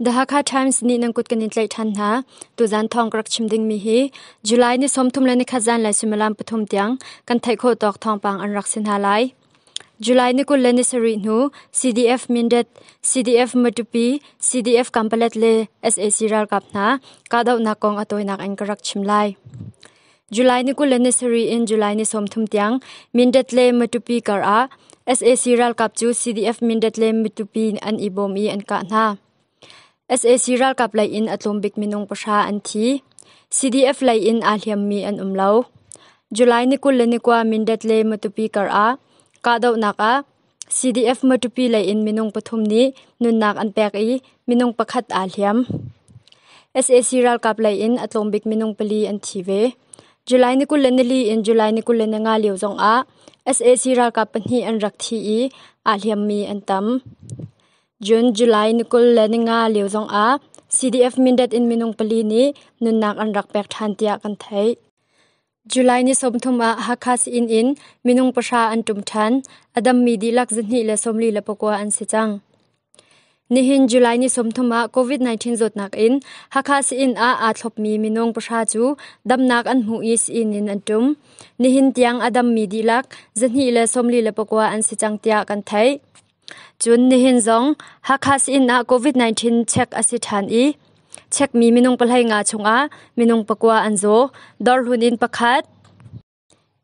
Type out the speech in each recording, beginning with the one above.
The Hakha Times nih nan kut kan in tlaih ṭhan hna. Tuzan thawng ka rak chim dingmi hi July ni 30 le nikhat zan lai suimilam pathum tiang kan theih khawh tawk thawngpang an rak si hna lai. July ni 20 le ni sarih hnu CDF Mindat, CDF Matupi, CDF Kampalet le sac ralkap hna kahdohnak kong a tawinak in ka rak chim lai. July ni 20 le ni sarih in July ni 30 tiang Mindat le Matupi kar ah sac ralkap cu CDF Mindat le Matupi an i bawm i an kah hna. Sac ralkap lei in a tlawm bik minung pahra an thi. CDF lei in aa hliammi an um lo. July ni 20 le ni kua Mindat le Matupi kar ah kahdohnak ah CDF Matupi lei in minung pathum nih nunnak an pek i minung pakhat aa hliam. Sac ralkap lei in a tlawm bik minung pali an thi ve. July ni 20 le nili in July ni 20 le ninga lio zong ah sac ralkap pahnih an rak thi i aa hliammi an tam. June July ni 20 le ninga lio zong ah CDF Mindat in minung pali nih nunnak an rak pek ṭhan tiah kan theih. July ni 30 ah Hakha sii-inn in minung pahra an ṭum ṭhan. A dammi dihlak 249 an si cang. Nihin July ni 30 ah COVID-19 zawtnak in Hakha sii-inn ah aa thlopmi minung pahra cu damnak an hmu i sii-inn in an ṭum. Nihin tiang a dammi dihlak 249 an si cang tiah kan theih. Cun nihin zong Hakha sii-inn ah COVID-19 check a si ṭhan i checkmi minung pahlei nga chungah minung pakua an zaw. Dawrhlun in pakhat,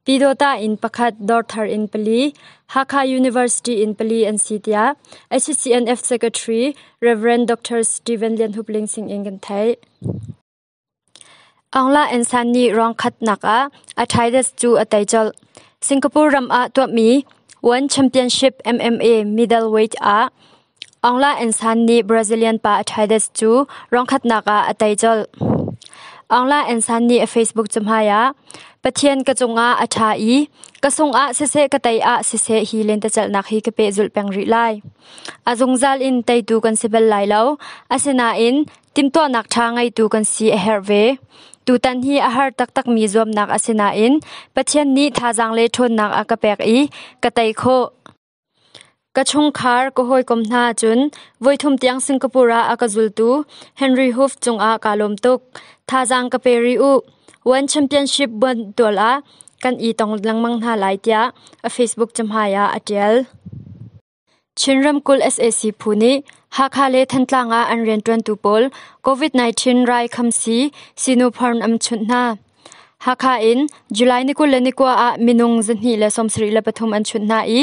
Pyidawta in pakhat, Dawrthar in pali, Hakha University in pali an si tiah HCNF Secretary Rev. Dr. Stephen Lian Hup Ling singin kan theih. Aung La Nsan nih ruang khatnak ah a Tigers cu a tei colh. Singapore ram ah tuahmi One Championship MMA middleweight ah Aung La Nsan nih Brazilian pa a Tigers cu ruang khatnak ah a tei colh. Aung La Nsan nih a Facebook cahmai ah Pathian ka cungah a ṭha i ka sungah siseh ka tei ah siseh hi lentecelhnak hi ka pehzulh peng rih lai. A zungzal in teitu kan si bal lai lo. Asinain Timhtuahnak ṭha ngeitu kan si a herh ve. Tutan hi a har taktakmi zuamnak a si nain Pathian nih thazaang le ṭhawnnak a ka pek i ka tei khawh. Ka chungkhar, ka hawikom hna cun voithum tiang Singapore ah a ka zultu Henry Hoof cungah kaa lawm tuk. Thazaang ka pe rih u. One Championship buantual ah kan i tong lengmang hna lai tiah a Facebook cahmai ah a ṭial. Chin ramkulh sac phu nih Hakha le Thantlang ah an rianṭuantu pawl COVID-19 rai khamsii Sinopharm an chunh hna. Hakha in July ni 21 ah minung 273 an chunh hna i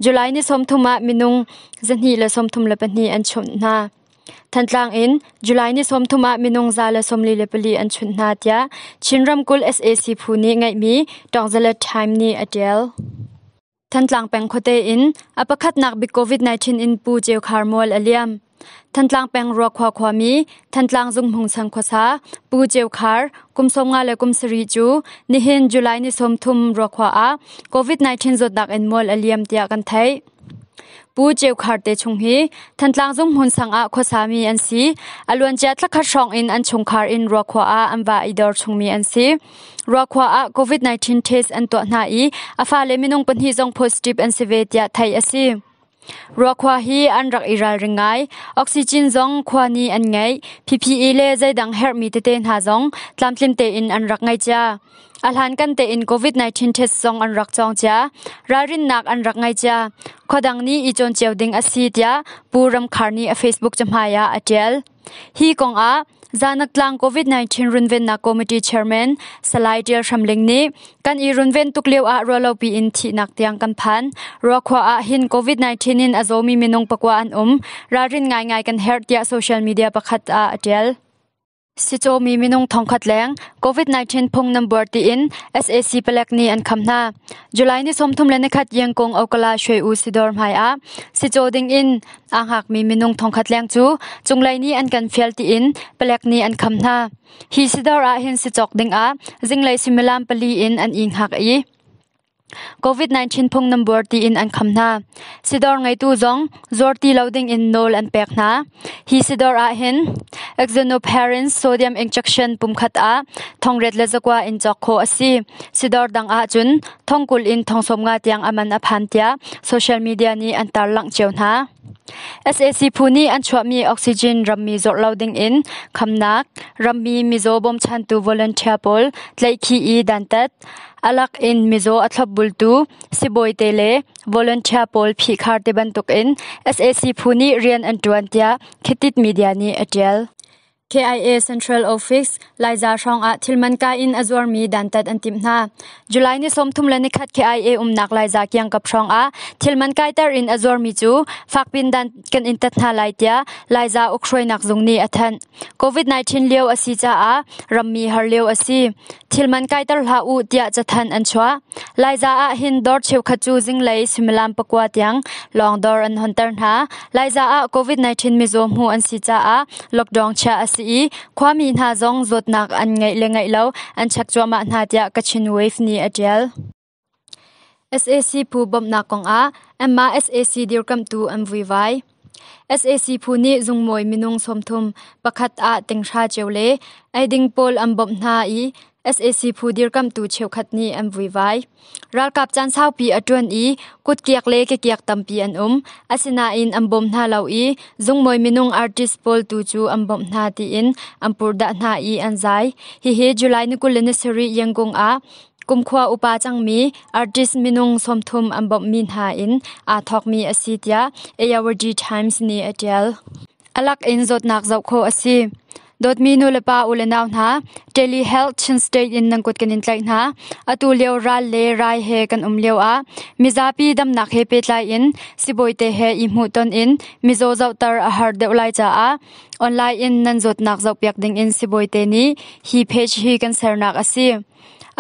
July ni 30 ah minung 234 an chunh hna. Thantlang in July ni 30 ah minung 144 an chunh hna tiah Chin ramkulh sac phu nih ngeihmi Tawngzalet Time nih a ṭial. Thantlang peng khuate in a pakhatnak bik COVID-19 in Pu Ceu Khar mual a liam. Thantlang peng Ruakhua khuami Thantlang zunghmung sang khuasa Pu Ceu Khar kum 50 le kum sarih cu nihin July ni 30 Ruakhua ah COVID-19 zawtnak in mual a liam tiah kan theih. Pu Ceu Khar te chung hi Thantlang zunghmun sang ah khuasami an si. A luancia thlakhat hrawng in an chungkhar in Ruakhua ah an va i dor chungmi an si. Ruakhua ah COVID-19 test an tuah hna i a fale minung pahnih zong positive an si ve tiah theih a si. Ruakhua hi an rak i ralring ngai. Oxygen zong khua nih an ngeih. PPE le zeidang herhmi tete hna zong tlamtling tein an rak ngei cia. A hlankan tein COVID-19 test zong an rak cawng cia. Ralrinnak an rak ngei cia. Khuadang nih i cawn cio ding a si tiah Pu Ram Khar nih a Facebook cahmai ah a ṭial. Hi kong ah Zanaktlang COVID-19 runvennak committee chairman Salai Ṭial Hram Ling nih kan i runven tuk lio ah ruahlopi in thihnak tiang kan phan. Ruakhua ah hin COVID-19 in a zawmi minung pakua an um. Ralrin ngaingai kan herh tiah social media pakhat ah a ṭial. Sicawmi minung thongkhat leng COVID-19 phung nan buar tiin sac palek nih an kham hna. July ni 31 Yangkung Okala Shwe U Sidor hmai ah sicaw ding in Aa hngakmi minung thongkhat leng cu cunglei nih an kan fial tiin palek nih an kham hna. Hi sidor ah hin sicawk dingah zinglei suimilam pali in an i hngak i COVID-19 phung nan buar tiin an kham hna. Sidor ngeitu zong zuar ti lo dingin nawl an pek hna. Hi sidor ah hin Exonoparins sodium injection pumkhat ah thongret le zakua in cawk khawh a si. Sidor dang ahcun thongkul in thongsawm nga tiang a man a phan tiah social media nih an tarlangh cio hna. Sac phu nih an chuahmi oxygen rammi zawrh lo dingin khamnak, rammi mizaw bawmchantu volunteer pawl tlaihkhih i dantat, alak in mizaw a thlopbultu sibawite le volunteer pawl phihkhar tibantuk in sac phu nih rian an ṭuan tiah Khetit Media nih a ṭial. KIA Central Office, Laiza hrawngah thilman kai in a zuarmi dantat an timh hna. July ni 31 KIA umnak Laiza kiangkap hrawngah thilman kaiter in a zuarmi cu fakpin dan kan in tat hna lai tiah Laiza ukhruainak zung nih a thanh. COVID-19 lio a si caah rammi har lio a si. Thilman kaiter hlah u tiah cathanh an chuah. Laiza ah hin dawr cheukhat cu zinglei suimilam 9 tiang lawng dawr an honter hna. Laiza ah COVID-19 mizaw hmuh an si caah lockdown chiah a si i khuami hna zong zawtnak an ngeih le ngeih lo an check cuahmah hna tiah Kachin Wave nih a ṭial. Sac phu bawmhnak kongah anmah sac dirkamhtu an vuivai. Sac phu nih zungmawi minung 30 pakhat ah tinghra cio le eiding pawl an bawmh hna i sac phu dirkamhtu cheukhat nih an vuivai. Ralkap caan saupi a ṭuan i kutkiak le kekiak tampi an um. Asinain an bawm hna lo i zungmawi minung artist pawl tu cu an bawmh hna tiin an purhdah hna i an zai. Hihi July ni 27 Yangon ah Kumkhua upa cangmi artist minung 30 an bawmhmi hna in aa thawkmi a si tiah Ayeyarwady Times nih a ṭial. A lak in zawtnak zoh khawh a si. Dawtmi nulepa ulenau hna, Telehealth Chin State in nan kut kan in tlaih hna. Atu lio ral le rai he kan um lio ah mizapi damnak he pehtlai in sibawite he i hmuhton in mizaw zohter a har deuh lai caah online in nan zawtnak zohpiak ding in sibawite nih hi page hi kan sernak a si.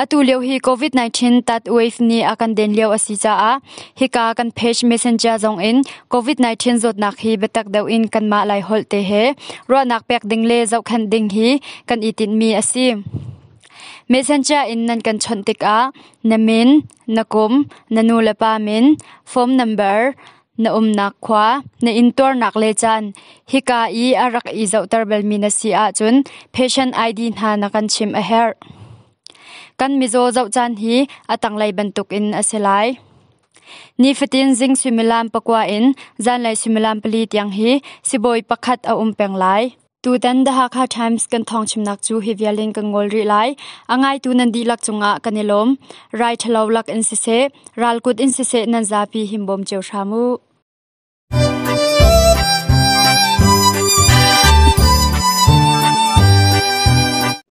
Atu lio hi COVID-19 tat wave nih a kan den lio a si caah hika kan page messenger zong in COVID-19 zawtnak hi biatak deuh in kanmah Laiholh te he ruahnak pek ding le zohkhenh ding hi kan i tinhmi a si. Messenger in nan kan chawnh tikah na min, na kum, na nu le pa min, phone number, na umnak khua, na intuarnak le caan, hika i a rak i zohter balmi na si ahcun patient ID hna na kan chimh a herh. Kan mizaw zoh caan hi a tanglei bantukin a si lai. Nifatin zing suimilam 9 in zanlei suimilam 4 tiang hi sibawi pakhat a um peng lai. Tutan The Hakha Times kan thawngchimnak cu hi vial in kan ngol rih lai. A ngaitu nan dihlak cungah kan i lawm. Rai ṭhalo lak in siseh, ralkut in siseh nan zapi himbawm cio hram u.